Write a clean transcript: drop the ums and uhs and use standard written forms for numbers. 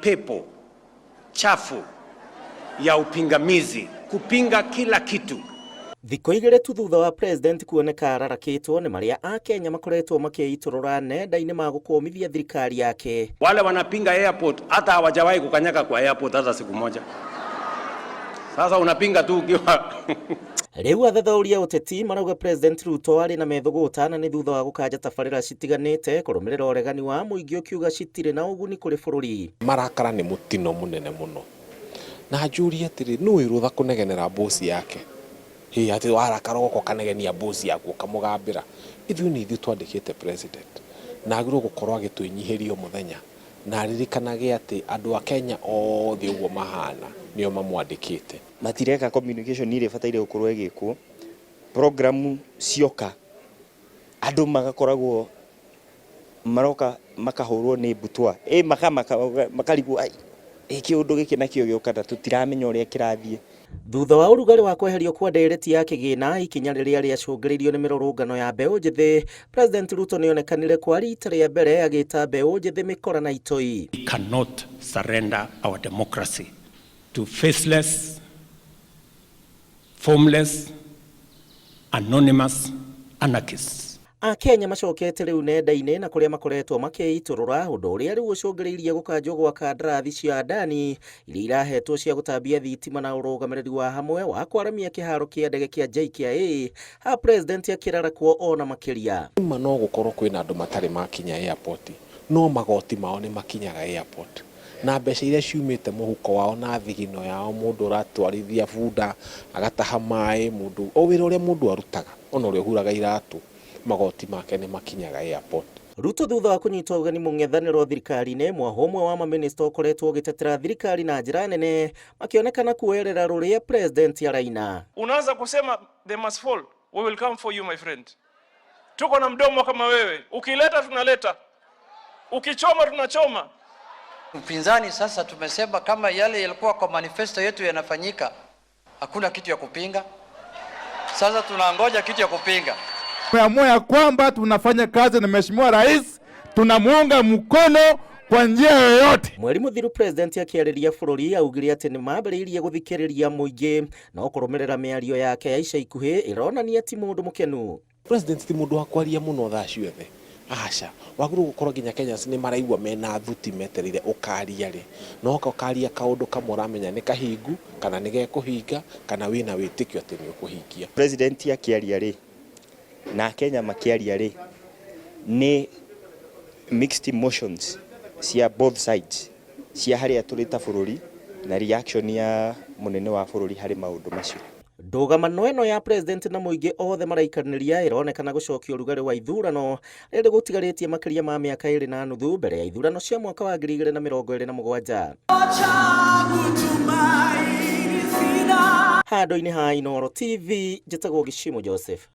Pepo chafu ya upingamizi kupinga kila kitu. Thikũ 2 tu thutha wa president kuoneka ararakĩtwo nĩ marĩa akenya makoretwo makĩitũrũra nenda-inĩ ma gũkũmithia thirikari yake. Wale wanapinga airport hata hawajawahi kukanyaga kwa airport hata siku moja. Sasa unapinga tu ukiwa Rĩu athathaũri a ũteti marauga President Ruto arĩ na methũgũta na nĩ thutha wa gũkanja tabarĩra citiganĩte kũrũmĩrĩra ũregani wa mũingĩ ũkiuga citirĩ na ũguni kũrĩ bũrũri. Marakara nĩ mũtino mũnene mũno, na njũrie atĩrĩ, nũ wĩ rũtha kũnegenera boss yake? Hĩ, atĩ warakara ũgoka ũkanegenia boss yaku ũkamũgambĩra. Ithuĩ nĩ ithuĩ twandĩkĩte president, na agĩrĩirwo gũkorwo agĩtwĩnyihĩria o mũthenya, na aririkanage atĩ andũ a Kenya othe ũguo mahana nĩo mamwandĩkĩte. Matireka communication ĩrĩa ĩbataire gũkorwo ĩgĩkwo. Program cioka andũ magakoragwo maroka makahũrwo nĩ mbutwa, ĩ makamaka makarigwo, ai, ĩ kĩũndũ gĩkĩ nakĩo gĩũka na tũtiramenya ũrĩa kĩrathiĩ. Thutha wa ũrugarĩ wa kweherio kwa ndereti ya kĩgĩna, ikinya rĩrĩa rĩacũngĩrĩirio nĩ mĩrũrũngano ya mbeũ njĩthĩ, President Ruto nĩonekanire kwa rita rĩa mbere agĩta mbeũ njĩthĩ mĩkora na itoi. We cannot surrender our democracy to faceless, formless, anonymous anarchists. Akenya macokete rĩu nenda-inĩ na kũrĩa makoretwo makĩitũrũra ũndũ ũrĩa rĩu ũcũngĩrĩirie gũkanjwo gwa kandarathi cia Adani iria irahetwo cia gũtambia thitima na ũrũgamĩrĩri wa hamwe wa kwaramia kĩharo kĩa ndege kĩa JKIA, ha president akĩrarakwo ona makĩria. Ma no gũkorwo kwĩna andũ matarĩ makinya airport, no magoti mao nĩ makinyaga airport, na mbeca iria ciumĩte mũhuko wao na thigino yao, mũndũ ũratwarithia bunda agataha maĩ, mũndũ o wĩra ũrĩa mũndũ arutaga, ona ũrĩa ũhuraga iratũ, magoti make nĩ makinyaga airport. Ruto thutha wa kũnyitwo ũgeni mũng'ethanĩro thirikari-inĩ, mwahũ ũmwe wa mamĩnĩsta ũkoretwo ũgĩtetera thirikari na njĩra nene makĩonekana kuoerera rũrĩa president araina. Unaanza kusema they must fall. We will come for you, my friend. Tuko na mdomo kama wewe. Ukileta tunaleta. Ukichoma tunachoma. Upinzani sasa tumesema kama yale yalikuwa kwa manifesto yetu yanafanyika, hakuna kitu ya kupinga. Sasa tunangoja kitu ya kupinga. Tumeamua ya kwamba tunafanya kazi na Mheshimiwa Rais, tunamuunga mkono kwa njia yoyote. Mweri mũthiru president akĩarĩria bũrũri augire atĩ nĩ mambĩrĩirie gũthikĩrĩria mũingĩ, no kũrũmĩrĩra mĩario yake ya ica ikuhĩ ĩronania ti mũndũ mũkenu. President ti mũndũ wa kwaria mũno thaa ciothe, aca. Wagĩrĩirwo gũkorwo nginya Kenyans nĩ maraigua mena thuti metereire ũkaria rĩ, no ũkaria kaũndũ kamwe ũramenya nĩ kahingu kana nĩ gekũhinga kana wĩna wĩtĩkio atĩ nĩ ũkũhingia. President akĩaria rĩ na Kenya makĩaria rĩ, nĩ mixed emotions cia both sides, cia harĩa tũrĩ ta bũrũri na reaction ya mũnene wa bũrũri harĩ maũndũ macio. Ndũgamano ĩno ya president na mũingĩ othe maraikanĩria ĩronekana gũcokia ũrugarĩ wa ithurano rĩrĩ gũtigarĩtie makĩria ma mĩaka 2.5 mbere ya ithurano cia mwaka wa 2027. Handũ-inĩ ha Inooro TV, njĩtagwo Gĩcimo Joseph.